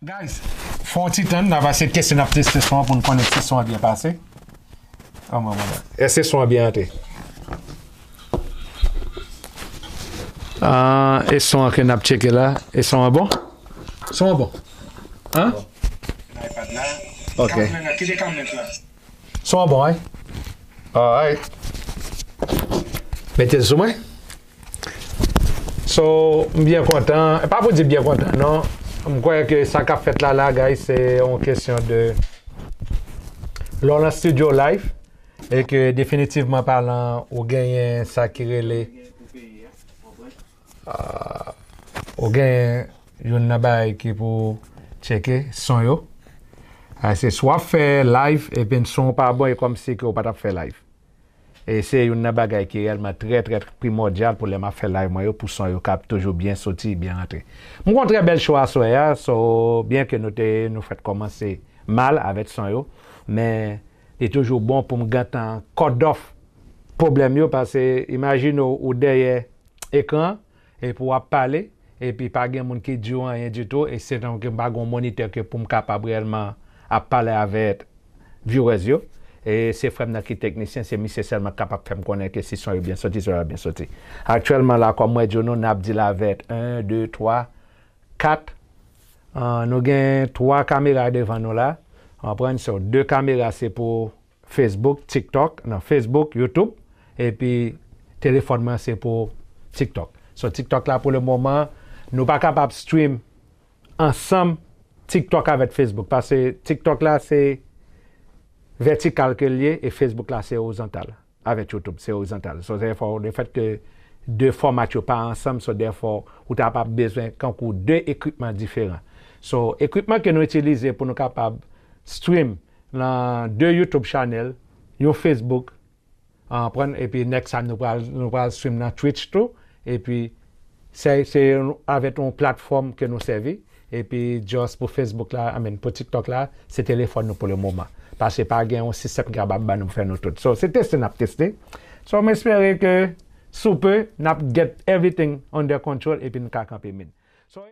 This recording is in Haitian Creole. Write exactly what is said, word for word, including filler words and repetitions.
Guys, fè yon ti tann, n ap eseye teste, n ap teste son an pou n konnen si son an byen pase. An mwen, mwen. Èske son an byen antre? Ah, e son an ke n ap tcheke la? E son an bon? Son an bon? Hein? Ok. Son an bon, wi. Alright. Mete l sou mwen. So, m byen kontan. Pa pou di byen kontan, non. M kwè ke sa k ap fèt la, la, guys, se yon kesyon de lè w nan studio live e ke definitivman palan, ou genyen sa ki rele, ah, ou genyen youn nan bagay ki pou tcheke, son yo. Ah, se swa w ap fè live epi son w pa bon, e kòmsi ke w pa t ap fè live. E se youn nan bagay ki reyèlman trè, trè primòdyal pou lè m ap fè live mwen yo, pou son yo kab toujou byen soti, byen rantre. M gon trè bèl show aswè a, so, byen ke nou te, nou fèt kòmanse mal avèk son yo, men li toujou bon pou m gentan cut off pwoblèm yo, paske imajine w, ou dèyè ekran, epi w ap pale, epi pa gen moun ki di w anyen ditou, e se tankou ke m pa gen yon monitè ke pou m kapab reyèlman ap pale avèk viewers yo. E se frè m nan ki teknisyen, se misye sèlman k kapab fè m konnen ke si son yo byen soti, si son yo pa byen soti. Aktyèlman la, kòm mwen di w nou, n ap deal avèk en, de, twa, kat. Ah, nou gen twa kamera devan nou la. Ou konprann? So, de kamera se pou Facebook, TikTok, non, Facebook, YouTube, epi telefòn mwen se pou TikTok. So, TikTok la, pou le moman, nou pa kapab stream ansanm TikTok avèk Facebook, paske TikTok la, se vètikal ke l ye, e Facebook la, se orizontal. Avèk YouTube, se orizontal. So, therefore, le fèt ke de fòmat yo pa ansanm, so, therefore, ou ta pa bezwen kankou de ekipman diferan. So, ekipman ke nou itilize pou nou kapab stream nan de YouTube channel, yon Facebook, ah, konprann, epi next time nou pral, nou pral stream nan Twitch tou, epi se, se avèk yon platfòm ke nou sèvi, epi just pou Facebook la, I mean, pou TikTok la, se telefòn nou pou le moman. Paske pa gen yon sistèm ki kapab ban nou pou fè nou tout. So, se teste n ap teste. So, m espere ke sou pe, n ap get everything under control, epi n ka kanpe min. So,